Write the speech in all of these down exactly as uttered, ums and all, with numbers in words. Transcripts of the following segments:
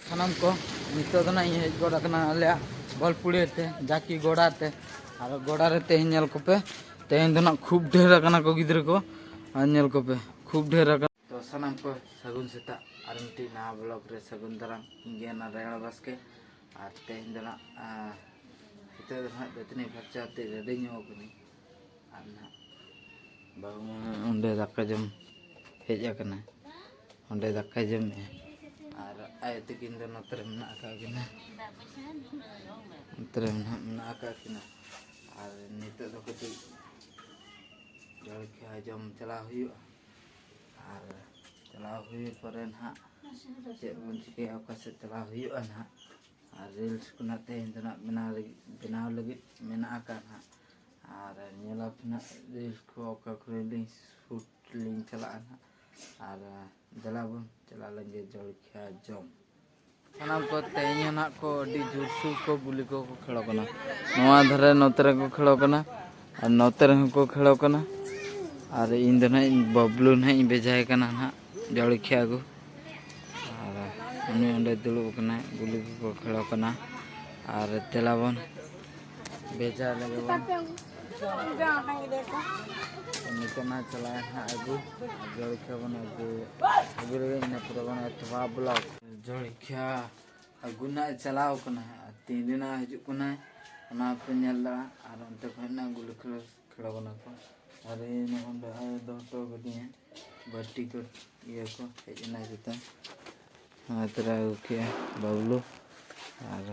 ᱥᱟᱱᱟᱢ ᱠᱚ, ᱱᱤᱛᱚᱜ ᱫᱚ ᱱᱟᱜ ᱤᱧ ᱦᱮᱡ ᱜᱚᱫ ᱟᱠᱟᱱᱟ ᱟᱞᱮᱭᱟᱜ ᱵᱚᱞᱯᱩᱲᱤᱭᱟᱹ ᱛᱮ, ᱡᱟᱹᱠᱤ ᱜᱚᱰᱟ ᱛᱮ᱾ ᱟᱨ ᱜᱚᱰᱟ ᱨᱮ ᱛᱮᱦᱮᱧ ᱧᱮᱞ ᱠᱚᱯᱮ, ᱛᱮᱦᱮᱧ ᱫᱚ ᱱᱟᱜ ᱠᱷᱩᱵ ᱰᱷᱮᱨ ᱟᱠᱟᱱᱟ ᱠᱚ ᱜᱤᱫᱽᱨᱟᱹ ᱠᱚ᱾ ᱟᱨ ᱧᱮᱞ ᱠᱚᱯᱮ, ᱠᱷᱩᱵ ᱰᱷᱮᱨ ᱟᱠᱟᱱᱟ᱾ ᱛᱚ ᱥᱟᱱᱟᱢ ᱠᱚ ᱥᱟᱹᱜᱩᱱ ᱥᱮᱛᱟᱜ, ᱟᱨ ᱢᱤᱫᱴᱤᱡ ᱱᱟᱣᱟ ᱵᱞᱚᱜ ᱨᱮ ᱥᱟᱹᱜᱩᱱ ᱫᱟᱨᱟᱢ᱾ ᱤᱧ ᱜᱮ ᱱᱟᱨᱟᱭᱚᱬ ᱵᱟᱥᱠᱮ᱾ ᱟᱨ ᱛᱮᱦᱮᱧ ᱫᱚ ᱱᱟᱜ, ᱟᱸ, ᱱᱤᱛᱚᱜ ᱫᱚ ᱱᱟᱜ ᱫᱟᱹᱛᱟᱹᱱᱤ ᱯᱷᱟᱨᱪᱟ ᱠᱟᱛᱮ ᱨᱮᱰᱤ ᱧᱚᱜ ᱟᱠᱟᱱᱟᱹᱧ᱾ ᱟᱨ ᱱᱟᱜ ᱵᱟᱹᱦᱩ ᱢᱟ ᱚᱸᱰᱮ ᱫᱟᱠᱟ ᱡᱚᱢ ᱦᱮᱡ ᱟᱠᱟᱱᱟᱭ, ᱚᱸᱰᱮ ᱫᱟᱠᱟᱭ ᱡᱚᱢᱮᱜᱼᱟ᱾ ᱟᱨ ᱟᱭᱳ ᱛᱟᱹᱠᱤᱱ ᱫᱚ ᱱᱚᱛᱮ ᱨᱮ ᱢᱮᱱᱟᱜ ᱟᱠᱟᱫ ᱠᱤᱱᱟ, ᱱᱚᱛᱮ ᱨᱮ ᱢᱮᱱᱟᱜ, ᱢᱮᱱᱟᱜ ᱟᱠᱟᱫ ᱠᱤᱱᱟ᱾ ᱟᱨ ᱱᱤᱛᱚᱜ ᱫᱚ ᱠᱟᱹᱴᱤᱡ ᱡᱚᱞᱠᱷᱤᱭᱟ ᱡᱚᱢ ᱪᱟᱞᱟᱣ ᱦᱩᱭᱩᱜᱼᱟ᱾ ᱟᱨ ᱪᱟᱞᱟᱣ ᱦᱩᱭ ᱯᱚᱨᱮ ᱱᱟᱦᱟᱜ ᱪᱮᱫ ᱵᱚᱱ ᱪᱤᱠᱟᱹᱭᱟ, ᱚᱠᱟ ᱥᱮᱫ ᱪᱟᱞᱟᱣ ᱦᱩᱭᱩᱜᱼᱟ ᱱᱟᱦᱟᱜ᱾ ᱟᱨ ᱨᱤᱞᱥ ᱠᱚ ᱱᱟᱦᱟᱜ ᱛᱮᱦᱮᱧ ᱫᱚ ᱱᱟᱦᱟᱜ ᱵᱮᱱᱟᱣ ᱞᱟᱹᱜᱤᱫ, ᱵᱮᱱᱟᱣ ᱞᱟᱹᱜᱤᱫ ᱢᱮᱱᱟᱜ ᱟᱠᱟᱫ ᱱᱟᱦᱟᱜ᱾ ᱟᱨ ᱧᱮᱞᱟᱯᱮ ᱱᱟᱦᱟᱜ ᱨᱤᱞᱥ ᱠᱚ ᱚᱠᱟ ᱠᱚᱨᱮ ᱞᱤᱧ ᱥᱩᱴ ᱞᱤᱧ ᱪᱟᱞᱟᱜᱼᱟ ᱱᱟᱦᱟᱜ᱾ ᱟᱨ ᱫᱮᱞᱟ ᱵᱚᱱ ᱪᱟᱞᱟᱣ ᱞᱮᱱ ᱜᱮ ᱡᱚᱞᱠᱷᱤᱭᱟ ᱡᱚᱢ᱾ ᱥᱟᱱᱟᱢ ᱠᱚ ᱛᱮᱦᱮᱧ ᱦᱚᱸ ᱱᱟᱦᱟᱜ ᱠᱚ ᱟᱹᱰᱤ ᱡᱳᱨᱥᱳᱨ ᱠᱚ ᱜᱩᱞᱤ ᱠᱚᱠᱚ ᱠᱷᱮᱞᱚᱜ ᱠᱟᱱᱟ᱾ ᱱᱚᱣᱟ ᱫᱷᱟᱨᱮ ᱱᱚᱛᱮ ᱨᱮᱠᱚ ᱠᱷᱮᱞᱚᱜ ᱠᱟᱱᱟ ᱟᱨ ᱱᱚᱛᱮ ᱨᱮᱦᱚᱸ ᱠᱚ ᱠᱷᱮᱞᱚᱜ ᱠᱟᱱᱟ᱾ ᱟᱨ ᱤᱧ ᱫᱚ ᱱᱟᱦᱟᱜ ᱤᱧ ᱵᱟᱹᱵᱞᱩ ᱱᱟᱦᱟᱜ ᱤᱧ ᱵᱷᱮᱡᱟᱭ ᱠᱟᱱᱟ ᱱᱟᱦᱟᱜ ᱡᱚᱞᱠᱷᱤᱭᱟ ᱟᱹᱜᱩ᱾ ᱟᱨ ᱩᱱᱤ ᱚᱸᱰᱮ ᱫᱩᱲᱩᱵ ᱟᱠᱟᱱᱟᱭ, ᱜᱩᱞᱤ ᱠᱚᱠᱚ ᱠᱷᱮᱞᱚᱜ ᱠᱟᱱᱟ᱾ ᱟᱨ ᱫᱮᱞᱟ ᱵᱚᱱ ᱵᱷᱮᱡᱟ ᱞᱮᱜᱮ ᱵᱚᱱ᱾ ᱱᱤᱛᱚᱜ ᱱᱟᱦᱟᱜ ᱪᱟᱞᱟᱜᱼᱟ ᱱᱟᱦᱟᱜ ᱟᱹᱜᱩ, ᱡᱚᱞᱠᱷᱤᱭᱟ ᱵᱚᱱ ᱟᱹᱜᱩ, ᱟᱹᱜᱩ ᱞᱮᱜᱮ, ᱤᱱᱟᱹ ᱯᱚᱨᱮ ᱵᱚᱱ ᱮᱛᱚᱦᱚᱵᱟ ᱵᱞᱚᱜ᱾ ᱡᱚᱞᱠᱷᱤᱭᱟ ᱟᱹᱜᱩ ᱱᱟᱦᱟᱜ ᱮ ᱪᱟᱞᱟᱣ ᱠᱟᱱᱟ, ᱟᱨ ᱛᱤᱱ ᱨᱮ ᱱᱟᱦᱟᱜ ᱦᱤᱡᱩᱜ ᱠᱟᱱᱟᱭ ᱚᱱᱟ ᱯᱮ ᱧᱮᱞ ᱫᱟᱲᱮᱭᱟᱜᱼᱟ᱾ ᱟᱨ ᱚᱱᱛᱮ ᱠᱷᱚᱱ ᱱᱟᱦᱟᱜ ᱜᱩᱞᱤ ᱠᱷᱮᱞᱳ ᱠᱷᱮᱞᱳ ᱠᱟᱱᱟ ᱠᱚ᱾ ᱟᱨ ᱤᱧ ᱚᱸᱰᱮ ᱟᱭ ᱫᱚᱦᱚ ᱦᱚᱴᱚ ᱠᱟᱹᱫᱤᱧᱟ ᱵᱟᱹᱴᱤ ᱠᱚ, ᱤᱭᱟᱹ ᱠᱚ ᱦᱮᱡ ᱮᱱᱟ ᱡᱚᱛᱚ᱾ ᱚᱱᱟ ᱛᱚᱨᱟ ᱟᱹᱜᱩ ᱠᱮᱜᱼᱟ ᱵᱟᱵᱞᱩ᱾ ᱟᱨ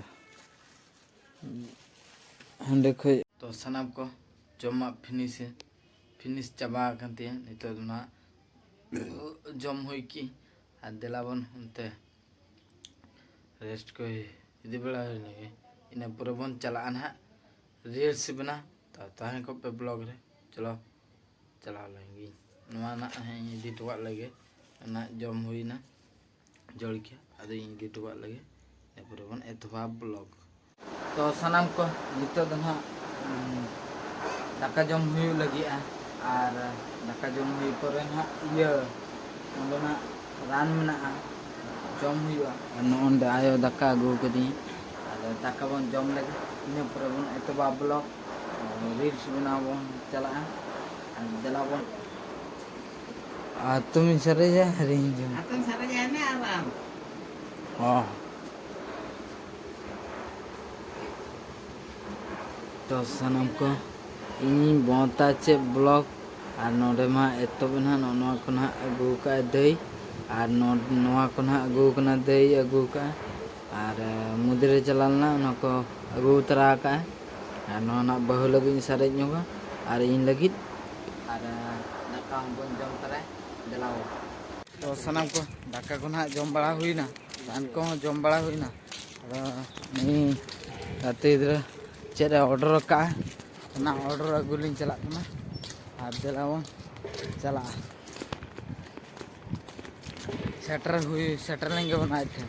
ᱦᱟᱸᱰᱮ ᱠᱷᱚᱡ ᱛᱚ ᱥᱟᱱᱟᱢ ᱠᱚ ᱡᱚᱢᱟᱜ ᱯᱷᱤᱱᱤᱥ, ᱯᱷᱤᱱᱤᱥ ᱪᱟᱵᱟ ᱟᱠᱟᱱ ᱛᱤᱧᱟᱹ᱾ ᱱᱤᱛᱚᱜ ᱫᱚ ᱱᱟᱦᱟᱜ ᱡᱚᱢ ᱦᱩᱭ ᱠᱤ ᱟᱨ ᱫᱮᱞᱟ ᱵᱚᱱ ᱚᱱᱛᱮ ᱨᱮᱥᱴ ᱠᱚ ᱤᱫᱤ ᱵᱟᱲᱟ ᱦᱩᱭ ᱞᱮᱱᱜᱮ, ᱤᱱᱟᱹ ᱯᱚᱨᱮ ᱵᱚᱱ ᱪᱟᱞᱟᱜᱼᱟ ᱱᱟᱦᱟᱜ ᱨᱤᱞᱥ ᱵᱮᱱᱟᱣ᱾ ᱛᱚ ᱛᱟᱦᱮᱸ ᱠᱚᱜ ᱯᱮ ᱵᱞᱚᱜ ᱨᱮ᱾ ᱪᱚᱞᱚ ᱪᱟᱞᱟᱣ ᱞᱮᱱ ᱜᱤᱧ᱾ ᱱᱚᱣᱟ ᱱᱟᱜ ᱦᱮᱸ ᱤᱧ ᱤᱫᱤ ᱦᱚᱴᱚ ᱠᱟᱜ ᱞᱮᱜᱮ, ᱚᱱᱟ ᱡᱚᱢ ᱦᱩᱭᱱᱟ ᱡᱚᱞᱠᱷᱤᱭᱟ, ᱟᱫᱚ ᱤᱧ ᱤᱫᱤ ᱦᱚᱴᱚ ᱠᱟᱜ ᱞᱮᱜᱮ, ᱤᱱᱟᱹ ᱯᱚᱨᱮ ᱵᱚᱱ ᱮᱛᱚᱦᱚᱵᱟ ᱵᱞᱚᱜ᱾ ᱛᱚ ᱥᱟᱱᱟᱢ ᱠᱚ ᱱᱤᱛᱚᱜ ᱫᱚ ᱱᱟᱦᱟᱜ, ᱩᱸ, ᱫᱟᱠᱟ ᱡᱚᱢ ᱦᱩᱭᱩᱜ ᱞᱟᱹᱜᱤᱫᱼᱟ᱾ ᱟᱨ ᱫᱟᱠᱟ ᱡᱚᱢ ᱦᱩᱭ ᱯᱚᱨᱮ ᱱᱟᱦᱟᱜ ᱤᱭᱟᱹ ᱱᱚᱸᱰᱮ ᱱᱟᱦᱟᱜ ᱨᱟᱱ ᱢᱮᱱᱟᱜᱼᱟ, ᱡᱚᱢ ᱦᱩᱭᱩᱜᱼᱟ᱾ ᱟᱨ ᱱᱚᱜᱼᱚ ᱱᱚᱰᱮ ᱟᱭᱳ ᱫᱟᱠᱟ ᱟᱹᱜᱩ ᱠᱟᱹᱫᱤᱧᱟ᱾ ᱟᱫᱚ ᱫᱟᱠᱟ ᱵᱚᱱ ᱡᱚᱢ ᱞᱮᱜᱮ, ᱤᱱᱟᱹ ᱯᱚᱨᱮ ᱵᱚᱱ ᱮᱛᱚᱦᱚᱵᱟ ᱵᱞᱚᱜ᱾ ᱨᱤᱞᱥ ᱵᱮᱱᱟᱣ ᱵᱚᱱ ᱪᱟᱞᱟᱜᱼᱟ᱾ ᱟᱨ ᱫᱮᱞᱟ ᱵᱚᱱ᱾ ᱟᱨ ᱛᱩᱢᱤᱧ ᱥᱟᱨᱮᱡᱟ ᱟᱨᱤᱧ ᱡᱚᱢ᱾ ᱟᱛᱚᱢ ᱥᱟᱨᱮᱡᱟᱭ ᱢᱮ ᱟᱨ ᱟᱢ᱾ ᱚ᱾ ᱛᱚ ᱥᱟᱱᱟᱢ ᱠᱚ, ᱤᱧᱤᱧ ᱵᱚᱸᱫᱟ ᱪᱮᱫ ᱵᱞᱚᱜ, ᱟᱨ ᱱᱚᱰᱮ ᱢᱟ ᱮᱛᱚᱦᱚᱵ ᱮᱱᱟ, ᱱᱚᱜᱼᱚ ᱱᱚᱣᱟ ᱠᱚ ᱱᱟᱦᱟᱜ ᱟᱹᱜᱩ ᱠᱟᱜᱼᱟᱭ ᱫᱟᱹᱭ, ᱟᱨ ᱱᱚ-, ᱱᱚᱣᱟ ᱠᱚ ᱱᱟᱦᱟᱜ ᱟᱹᱜᱩ ᱠᱟᱱᱟ ᱫᱟᱹᱭ, ᱟᱹᱜᱩ ᱠᱟᱜᱼᱟ, ᱟᱨ ᱢᱩᱫᱽᱨᱮ ᱪᱟᱞᱟᱣ ᱞᱮᱱᱟ, ᱚᱱᱟ ᱠᱚ ᱟᱹᱜᱩ ᱛᱚᱨᱟ ᱠᱟᱜᱼᱟ, ᱟᱨ ᱱᱚᱣᱟ ᱱᱟᱦᱟᱜ ᱵᱟᱹᱦᱩ ᱞᱟᱹᱜᱤᱫ ᱤᱧ ᱥᱟᱨᱮᱡ ᱧᱚᱜᱟ, ᱟᱨ ᱤᱧ ᱞᱟᱹᱜᱤᱫ, ᱟᱨ ᱫᱟᱠᱟ ᱦᱚᱸᱵᱚᱱ ᱡᱚᱢ ᱛᱚᱨᱟᱭᱟ, ᱫᱮᱞᱟ ᱵᱚᱱ᱾ ᱛᱚ ᱥᱟᱱᱟᱢ ᱠᱚ, ᱫᱟᱠᱟ ᱠᱚ ᱱᱟᱦᱟᱜ ᱡᱚᱢ ᱵᱟᱲᱟ ᱦᱩᱭᱱᱟ, ᱨᱟᱱ ᱠᱚᱦᱚᱸ ᱡᱚᱢ ᱵᱟᱲᱟ ᱦᱩᱭᱱᱟ᱾ ᱟᱫᱚ ᱱᱩᱭ ᱜᱟᱛᱮ ᱜᱤᱫᱽᱨᱟᱹ ᱪᱮᱫ ᱮ ᱚᱰᱟᱨ ᱟᱠᱟᱫᱼᱟ, ᱚᱱᱟ ᱚᱰᱟᱨ ᱟᱹᱜᱩ ᱞᱤᱧ ᱪᱟᱞᱟᱜ ᱠᱟᱱᱟ᱾ ᱟᱨ ᱫᱮᱞᱟ ᱵᱚᱱ ᱪᱟᱞᱟᱜᱼᱟ᱾ ᱥᱮᱴᱮᱨ ᱦᱩᱭ, ᱥᱮᱴᱮᱨ ᱞᱮᱱ ᱜᱮᱵᱚᱱ ᱟᱡ ᱴᱷᱮᱱ᱾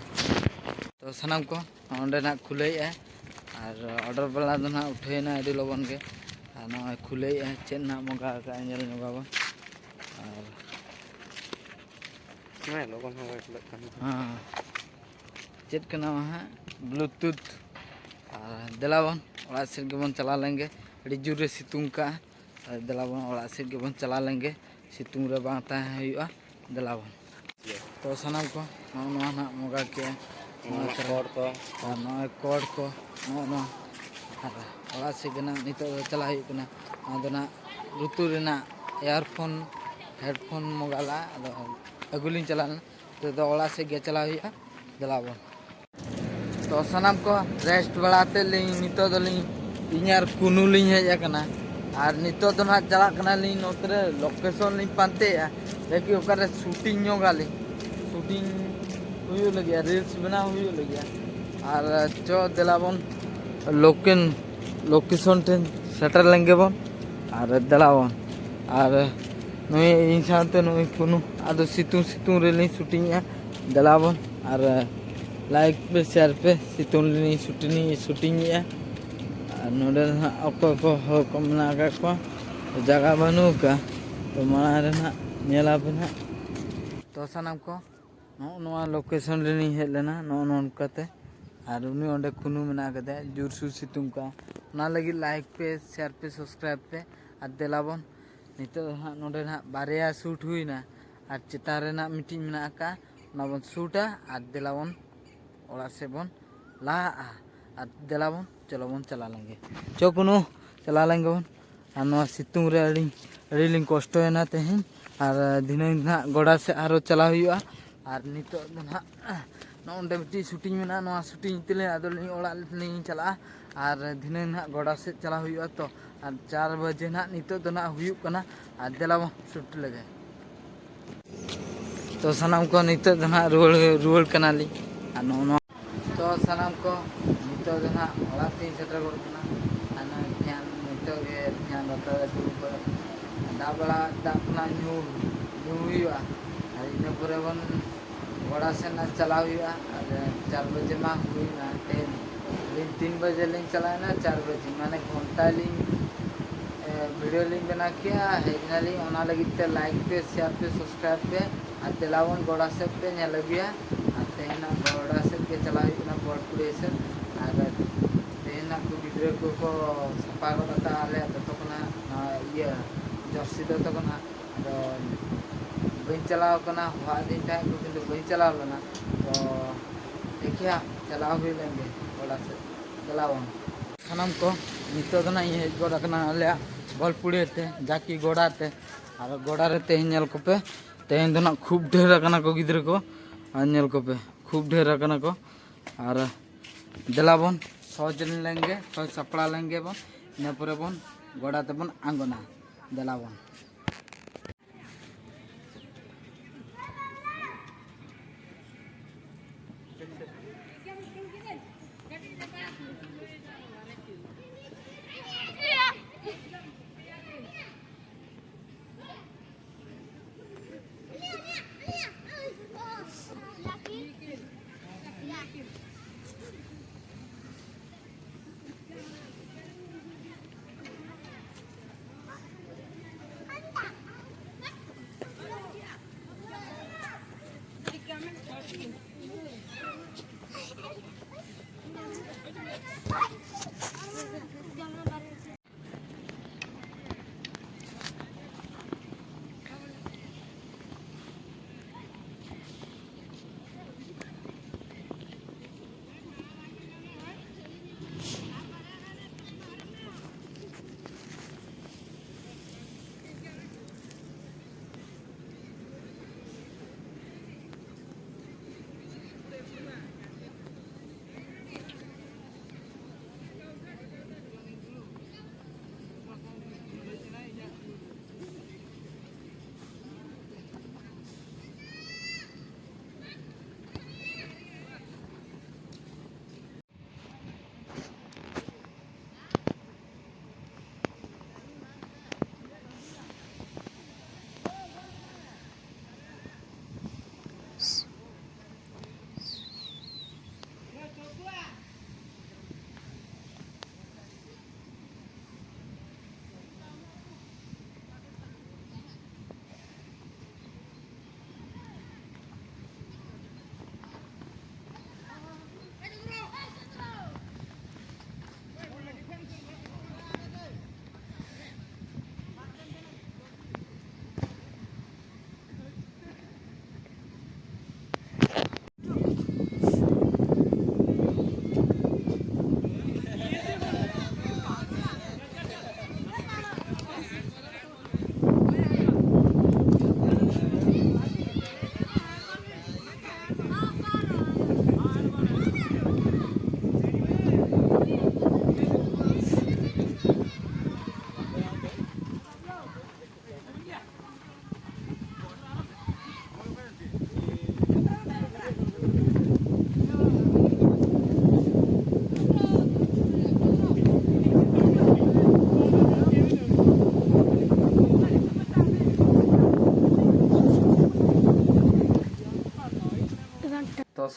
ᱛᱚ ᱥᱟᱱᱟᱢ ᱠᱚ, ᱚᱸᱰᱮ ᱱᱟᱜ ᱠᱷᱩᱞᱟᱹᱭᱮᱫᱼᱟᱭ᱾ ᱟᱨ ᱚᱰᱟᱨ ᱵᱟᱞᱟ ᱫᱚ ᱱᱟᱜ ᱩᱴᱷᱟᱹᱣᱮᱱᱟ ᱟᱹᱰᱤ ᱞᱚᱜᱚᱱ ᱜᱮ᱾ ᱟᱨ ᱱᱚᱜᱼᱚᱭ ᱠᱷᱩᱞᱟᱹᱭᱮᱫᱼᱟᱭ, ᱪᱮᱫ ᱱᱟᱜ ᱢᱚᱸᱜᱟ ᱟᱠᱟᱫᱼᱟᱭ ᱧᱮᱞ ᱧᱚᱜᱟᱵᱚᱱ᱾ ᱟᱨ ᱦᱮᱸ, ᱞᱚᱜᱚᱱ ᱦᱚᱸ ᱵᱟᱭ ᱠᱷᱩᱞᱟᱹᱜ ᱠᱟᱱᱟ᱾ ᱦᱮᱸ, ᱪᱮᱫ ᱠᱟᱱᱟ ᱦᱟᱸᱜ? ᱵᱞᱩᱴᱩᱛᱷ᱾ ᱟᱨ ᱫᱮᱞᱟ ᱵᱚᱱ ᱚᱲᱟᱜ ᱥᱮᱫ ᱜᱮᱵᱚᱱ ᱪᱟᱞᱟᱣ ᱞᱮᱱ ᱜᱮ, ᱟᱹᱰᱤ ᱡᱳᱨ ᱮ ᱥᱤᱛᱩᱝ ᱠᱟᱜᱼᱟ᱾ ᱟᱨ ᱫᱮᱞᱟ ᱵᱚᱱ ᱚᱲᱟᱜ ᱥᱮᱫ ᱜᱮᱵᱚᱱ ᱪᱟᱞᱟᱣ ᱞᱮᱱ ᱜᱮ, ᱥᱤᱛᱩᱝ ᱨᱮ ᱵᱟᱝ ᱛᱟᱦᱮᱸ ᱦᱩᱭᱩᱜᱼᱟ᱾ ᱫᱮᱞᱟ ᱵᱚᱱ᱾ ᱛᱚ ᱥᱟᱱᱟᱢ ᱠᱚ, ᱱᱚᱜᱼᱚ ᱱᱚᱣᱟ ᱱᱟᱜ ᱢᱚᱸᱜᱟ ᱠᱮᱜᱼᱟ᱾ ᱱᱚᱣᱟ ᱱᱚᱜᱼᱚᱭ ᱛᱚᱨᱟ᱾ ᱠᱚᱲ ᱠᱚ᱾ ᱟᱨ ᱱᱚᱜᱼᱚᱭ ᱠᱚᱲ ᱠᱚ, ᱱᱚᱜᱼᱚ ᱱᱚᱣᱟ᱾ ᱟᱨ ᱚᱲᱟᱜ ᱥᱮᱫ ᱜᱮ ᱱᱟᱜ ᱱᱤᱛᱚᱜ ᱫᱚ ᱪᱟᱞᱟᱜ ᱦᱩᱭᱩᱜ ᱠᱟᱱᱟ᱾ ᱱᱚᱣᱟ ᱫᱚ ᱱᱟᱜ ᱞᱩᱛᱩᱨ ᱨᱮᱱᱟᱜ earphone, headphone ᱢᱚᱸᱜᱟ ᱞᱟᱜᱼᱟ᱾ ᱟᱫᱚ ᱟᱹᱜᱩ ᱞᱤᱧ ᱪᱟᱞᱟᱣ ᱞᱮᱱᱟ᱾ ᱱᱤᱛᱚᱜ ᱫᱚ ᱚᱲᱟᱜ ᱥᱮᱫ ᱜᱮ ᱪᱟᱞᱟᱣ ᱦᱩᱭᱩᱜᱼᱟ᱾ ᱫᱮᱞᱟ ᱵᱚᱱ᱾ ᱛᱚ ᱥᱟᱱᱟᱢ ᱠᱚ rest ᱵᱟᱲᱟ ᱠᱟᱛᱮᱫ ᱞᱤᱧ ᱱᱤᱛᱚᱜ ᱫᱚᱞᱤᱧ, ᱤᱧ ᱟᱨ ᱠᱩᱱᱩ ᱞᱤᱧ ᱦᱮᱡ ᱟᱠᱟᱱᱟ᱾ ᱟᱨ ᱱᱤᱛᱚᱜ ᱫᱚ ᱱᱟᱦᱟᱜ ᱪᱟᱞᱟᱜ ᱠᱟᱱᱟᱞᱤᱧ ᱱᱚᱛᱮ ᱨᱮ location ᱞᱤᱧ ᱯᱟᱱᱛᱮᱭᱮᱫᱼᱟ, ᱫᱮᱠᱷᱤ ᱚᱠᱟᱨᱮ shooting ᱧᱚᱜᱟᱞᱤᱧ, shooting ᱦᱩᱭᱩᱜ ᱞᱟᱹᱜᱤᱫ, reels ᱵᱮᱱᱟᱣ ᱦᱩᱭᱩᱜ ᱞᱟᱹᱜᱤᱫ᱾ ᱟᱨ ᱪᱚ ᱫᱮᱞᱟ ᱵᱚᱱ location, location ᱴᱷᱮᱱ ᱥᱮᱴᱮᱨ ᱞᱮᱱ ᱜᱮᱵᱚᱱ᱾ ᱟᱨ ᱫᱮᱞᱟ ᱵᱚᱱ, ᱟᱨ ᱱᱩᱭ ᱤᱧ ᱥᱟᱶᱛᱮ ᱱᱩᱭ ᱠᱩᱱᱩ, ᱟᱫᱚ ᱥᱤᱛᱩᱝ ᱥᱤᱛᱩᱝ ᱨᱮᱞᱤᱧ shootingᱮᱫᱼᱟ᱾ ᱫᱮᱞᱟ ᱵᱚᱱ ᱟᱨ like ᱯᱮ, share ᱯᱮ, ᱥᱤᱛᱩᱝ ᱨᱮᱞᱤᱧ shooting, shootingᱮᱫᱼᱟ᱾ ᱟᱨ ᱱᱚᱰᱮ ᱫᱚ ᱦᱟᱸᱜ ᱚᱠᱚᱭ ᱠᱚ ᱦᱚᱲ ᱠᱚ ᱢᱮᱱᱟᱜ ᱟᱠᱟᱫ ᱠᱚᱣᱟ, ᱡᱟᱭᱜᱟ ᱵᱟᱹᱱᱩᱜ ᱟᱠᱟᱫᱼᱟ᱾ ᱛᱚ ᱢᱟᱲᱟᱝ ᱨᱮ ᱦᱟᱸᱜ ᱧᱮᱞ ᱟᱵᱚᱱ ᱦᱟᱸᱜ᱾ ᱛᱚ ᱥᱟᱱᱟᱢ ᱠᱚ, ᱱᱚᱜᱼᱚ ᱱᱚᱣᱟ ᱞᱳᱠᱮᱥᱚᱱ ᱨᱮᱞᱤᱧ ᱦᱮᱡ ᱞᱮᱱᱟ, ᱱᱚᱜᱼᱚ ᱱᱚᱝᱠᱟᱛᱮ᱾ ᱟᱨ ᱩᱱᱤ ᱚᱸᱰᱮ ᱠᱩᱱᱩ ᱢᱮᱱᱟᱜ ᱟᱠᱟᱫᱮᱭᱟ, ᱡᱳᱨᱥᱳᱨ ᱥᱤᱛᱩᱝ ᱠᱟᱜᱼᱟ᱾ ᱚᱱᱟ ᱞᱟᱹᱜᱤᱫ ᱞᱟᱭᱤᱠ ᱯᱮ, ᱥᱮᱭᱟᱨ ᱯᱮ, ᱥᱟᱵᱥᱠᱨᱟᱭᱤᱵ ᱯᱮ᱾ ᱟᱨ ᱫᱮᱞᱟ ᱵᱚᱱ, ᱱᱤᱛᱚᱜ ᱫᱚ ᱦᱟᱸᱜ ᱱᱚᱸᱰᱮ ᱱᱟᱦᱟᱜ ᱵᱟᱨᱭᱟ ᱥᱩᱴ ᱦᱩᱭᱱᱟ, ᱟᱨ ᱪᱮᱛᱟᱱ ᱨᱮᱱᱟᱜ ᱢᱤᱫᱴᱤᱡ ᱢᱮᱱᱟᱜ ᱟᱠᱟᱫᱼᱟ, ᱚᱱᱟ ᱵᱚᱱ ᱥᱩᱴᱟ᱾ ᱟᱨ ᱫᱮᱞᱟ ᱵᱚᱱ ᱚᱲᱟᱜ ᱥᱮᱫ ᱵᱚᱱ ᱞᱟᱦᱟᱜᱼᱟ᱾ ᱟᱨ ᱫᱮᱞᱟ ᱵᱚᱱ, ᱪᱚᱞᱚ ᱵᱚᱱ ᱪᱟᱞᱟᱣ ᱞᱮᱱ ᱜᱮ᱾ ᱪᱚ ᱠᱩᱱᱩ, ᱪᱟᱞᱟᱣ ᱞᱮᱱ ᱜᱮᱵᱚᱱ᱾ ᱟᱨ ᱱᱚᱣᱟ ᱥᱤᱛᱩᱝ ᱨᱮ ᱟᱹᱰᱤ, ᱟᱹᱰᱤ ᱞᱤᱧ ᱠᱚᱥᱴᱚᱭᱮᱱᱟ ᱛᱮᱦᱮᱧ᱾ ᱟᱨ ᱫᱷᱤᱱᱟᱹᱝ ᱱᱟᱦᱟᱜ ᱜᱚᱰᱟ ᱥᱮᱫ ᱟᱨᱦᱚᱸ ᱪᱟᱞᱟᱣ ᱦᱩᱭᱩᱜᱼᱟ᱾ ᱟᱨ ᱱᱤᱛᱚᱜ ᱫᱚ ᱱᱟᱦᱟᱜ ᱱᱚᱜᱼᱚ ᱱᱚᱸᱰᱮ ᱢᱤᱫᱴᱤᱡ ᱥᱩᱴᱤᱝ ᱢᱮᱱᱟᱜᱼᱟ, ᱱᱚᱣᱟ ᱥᱩᱴᱤᱝ ᱛᱮᱞᱤᱧ ᱟᱫᱚ ᱞᱤᱧ ᱚᱲᱟᱜ ᱞᱤᱧ ᱪᱟᱞᱟᱜᱼᱟ᱾ ᱟᱨ ᱫᱷᱤᱱᱟᱹᱝ ᱱᱟᱦᱟᱜ ᱜᱚᱰᱟ ᱥᱮᱫ ᱪᱟᱞᱟᱣ ᱦᱩᱭᱩᱜᱼᱟ᱾ ᱛᱚ ᱟᱨ ᱪᱟᱨ ᱵᱟᱡᱮ ᱱᱟᱦᱟᱜ ᱱᱤᱛᱚᱜ ᱫᱚ ᱱᱟᱦᱟᱜ ᱦᱩᱭᱩᱜ ᱠᱟᱱᱟ᱾ ᱟᱨ ᱫᱮᱞᱟ ᱵᱚᱱ ᱥᱩᱴ ᱞᱮᱜᱮ᱾ ᱛᱚ ᱥᱟᱱᱟᱢ ᱠᱚ, ᱱᱤᱛᱚᱜ ᱫᱚ ᱱᱟᱦᱟᱜ ᱨᱩᱣᱟᱹᱲ, ᱨᱩᱣᱟᱹᱲ ᱠᱟᱱᱟᱞᱤᱧ᱾ ᱟᱨ ᱱᱚᱜᱼᱚ ᱱᱚᱣᱟ, ᱛᱚ ᱥᱟᱱᱟᱢ ᱠᱚ, ᱱᱤᱛᱚᱜ ᱫᱚ ᱱᱟᱦᱟᱜ ᱚᱲᱟᱜ ᱛᱮᱧ ᱥᱮᱴᱮᱨ ᱜᱚᱫ ᱠᱟᱱᱟ᱾ ᱟᱨ ᱱᱚᱜᱼᱚᱭ ᱯᱷᱮᱱ, ᱱᱤᱛᱚᱜ ᱜᱮ ᱯᱷᱮᱱ ᱞᱟᱛᱟᱨ ᱨᱮ ᱫᱩᱲᱩᱵ ᱠᱟᱛᱮ ᱫᱟᱜ ᱵᱟᱲᱟ, ᱫᱟᱜ ᱠᱷᱚᱱᱟᱜ ᱧᱩ, ᱧᱩ ᱦᱩᱭᱩᱜᱼᱟ᱾ ᱟᱨ ᱤᱱᱟᱹ ᱯᱚᱨᱮ ᱵᱚᱱ ᱜᱚᱰᱟ ᱥᱮᱱ ᱪᱟᱞᱟᱣ ᱦᱩᱭᱩᱜᱼᱟ᱾ ᱟᱨ ᱪᱟᱨ ᱵᱟᱡᱮ ᱢᱟ ᱦᱩᱭᱱᱟ, ᱛᱮᱦᱮᱧ ᱟᱹᱞᱤᱧ ᱛᱤᱱ ᱵᱟᱡᱮ ᱞᱤᱧ ᱪᱟᱞᱟᱣᱮᱱᱟ, ᱪᱟᱨ ᱵᱟᱡᱮ, ᱢᱟᱱᱮ ᱜᱷᱚᱱᱴᱟ ᱞᱤᱧ, ᱮ, ᱵᱷᱤᱰᱤᱭᱳ ᱞᱤᱧ ᱵᱮᱱᱟᱣ ᱠᱮᱜᱼᱟ, ᱦᱮᱡ ᱮᱱᱟᱞᱤᱧ᱾ ᱚᱱᱟ ᱞᱟᱹᱜᱤᱫ ᱛᱮ ᱞᱟᱭᱤᱠ ᱯᱮ, ᱥᱮᱭᱟᱨ ᱯᱮ, ᱥᱟᱵᱥᱠᱨᱟᱭᱤᱵ ᱯᱮ, ᱟᱨ ᱫᱮᱞᱟ ᱵᱚᱱ ᱜᱚᱰᱟ ᱥᱮᱫ ᱯᱮ ᱧᱮᱞ ᱟᱹᱜᱩᱭᱟ᱾ ᱟᱨ ᱛᱮᱦᱮᱧ ᱱᱟᱜ ᱜᱚᱰᱟ ᱥᱮᱫ ᱜᱮ ᱪᱟᱞᱟᱣ ᱦᱩᱭᱩᱜ ᱠᱟᱱᱟ, ᱵᱚᱞᱯᱩᱲᱤᱭᱟᱹ ᱥᱮᱫ᱾ ᱟᱨ ᱛᱮᱦᱮᱧ ᱱᱟᱜ ᱠᱚ ᱜᱤᱫᱽᱨᱟᱹ ᱠᱚᱠᱚ ᱥᱟᱯᱷᱟ ᱜᱚᱫ ᱟᱠᱟᱫᱼᱟ, ᱟᱞᱮ ᱫᱚᱛᱚ ᱠᱷᱚᱱᱟᱜ, ᱱᱚᱣᱟ ᱤᱭᱟᱹ, ᱡᱟᱹᱨᱥᱤ ᱫᱚᱛᱚ ᱠᱷᱚᱱᱟᱜ᱾ ᱟᱫᱚ ᱵᱟᱹᱧ ᱪᱟᱞᱟᱣ ᱠᱟᱱᱟ, ᱦᱚᱦᱚᱣᱟᱫᱤᱧ ᱛᱟᱦᱮᱸᱫ ᱠᱚ, ᱠᱤᱱᱛᱩ ᱵᱟᱹᱧ ᱪᱟᱞᱟᱣ ᱞᱮᱱᱟ᱾ ᱛᱚ ᱫᱮᱠᱷᱤᱭᱟ, ᱪᱟᱞᱟᱣ ᱦᱩᱭ ᱞᱮᱱ ᱜᱮ ᱜᱚᱰᱟ ᱥᱮᱫ, ᱪᱟᱞᱟᱣ ᱵᱟᱝ᱾ ᱥᱟᱱᱟᱢ ᱠᱚ, ᱱᱤᱛᱚᱜ ᱫᱚ ᱱᱟᱜ ᱤᱧ ᱦᱮᱡ ᱜᱚᱫ ᱟᱠᱟᱱᱟ ᱟᱞᱮᱭᱟᱜ ᱵᱚᱞᱯᱩᱲᱤᱭᱟᱹ ᱛᱮ, ᱡᱟᱠᱤ ᱜᱚᱰᱟ ᱛᱮ᱾ ᱟᱨ ᱜᱚᱰᱟ ᱨᱮ ᱛᱮᱦᱮᱧ ᱧᱮᱞ ᱠᱚᱯᱮ, ᱛᱮᱦᱮᱧ ᱫᱚ ᱱᱟᱜ ᱠᱷᱩᱵ ᱰᱷᱮᱨ ᱟᱠᱟᱱᱟ ᱠᱚ ᱜᱤᱫᱽᱨᱟᱹ ᱠᱚ᱾ ᱟᱨ ᱧᱮᱞ ᱠᱚᱯᱮ, ᱠᱷᱩᱵ ᱰᱷᱮᱨ ᱟᱠᱟᱱᱟ ᱠᱚ᱾ ᱟᱨ ᱫᱮᱞᱟ ᱵᱚᱱ ᱥᱚᱦᱚᱡ ᱞᱮᱱ ᱜᱮ, ᱥᱚᱦᱚᱡ ᱥᱟᱯᱲᱟᱣ ᱞᱮᱱ ᱜᱮ ᱵᱚᱱ, ᱤᱱᱟᱹ ᱯᱚᱨᱮ ᱵᱚᱱ ᱜᱚᱰᱟ ᱛᱮᱵᱚᱱ ᱟᱬᱜᱚᱱᱟ᱾ ᱫᱮᱞᱟ ᱵᱚᱱ᱾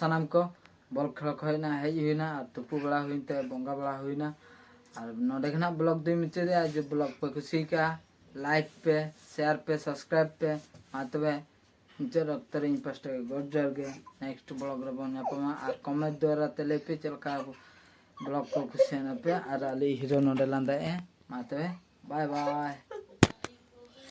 ᱥᱟᱱᱟᱢ ᱠᱚ ᱵᱚᱞ ᱠᱷᱮᱞ ᱠᱷᱚᱱ ᱦᱮᱡ ᱮᱱᱟ, ᱦᱮᱡ ᱦᱩᱭᱱᱟ ᱟᱨ ᱛᱩᱯᱩ ᱵᱟᱲᱟ ᱦᱩᱭᱮᱱ ᱛᱮ ᱵᱚᱸᱜᱟ ᱵᱟᱲᱟ ᱦᱩᱭᱱᱟ᱾ ᱟᱨ ᱱᱚᱰᱮ ᱜᱮ ᱱᱟᱦᱟᱜ ᱵᱞᱚᱜ ᱫᱚᱧ ᱢᱩᱪᱟᱹᱫᱮᱜᱼᱟ᱾ ᱡᱩᱫᱤ ᱵᱞᱚᱜ ᱯᱮ ᱠᱩᱥᱤ ᱠᱟᱜᱼᱟ, ᱞᱟᱭᱤᱠ ᱯᱮ, ᱥᱮᱭᱟᱨ ᱯᱮ, ᱥᱟᱵᱥᱠᱨᱟᱭᱤᱵ ᱯᱮ᱾ ᱢᱟ ᱛᱚᱵᱮ ᱢᱩᱪᱟᱹᱫ ᱚᱠᱛᱚ ᱨᱮ ᱤᱧ ᱯᱟᱥᱴᱟ ᱜᱮ ᱜᱚᱰ ᱡᱚᱦᱟᱨ ᱜᱮ᱾ ᱱᱮᱠᱥᱴ ᱵᱞᱚᱜ ᱨᱮᱵᱚᱱ ᱧᱟᱯᱟᱢᱟ ᱟᱨ ᱠᱚᱢᱮᱱᱴ ᱫᱣᱟᱨᱟ ᱛᱮ ᱞᱟᱹᱭ ᱯᱮ ᱪᱮᱫ ᱞᱮᱠᱟ ᱵᱞᱚᱜ ᱠᱚ ᱠᱩᱥᱤᱭᱟᱱᱟ ᱯᱮ ᱟᱨ ᱟᱞᱮ ᱦᱤᱨᱳ ᱱᱚᱰᱮ ᱞᱟᱸᱫᱟᱭᱮᱜᱼᱟ᱾ ᱢᱟ ᱛᱚᱵᱮ ᱵᱟᱭ ᱵᱟᱭ᱾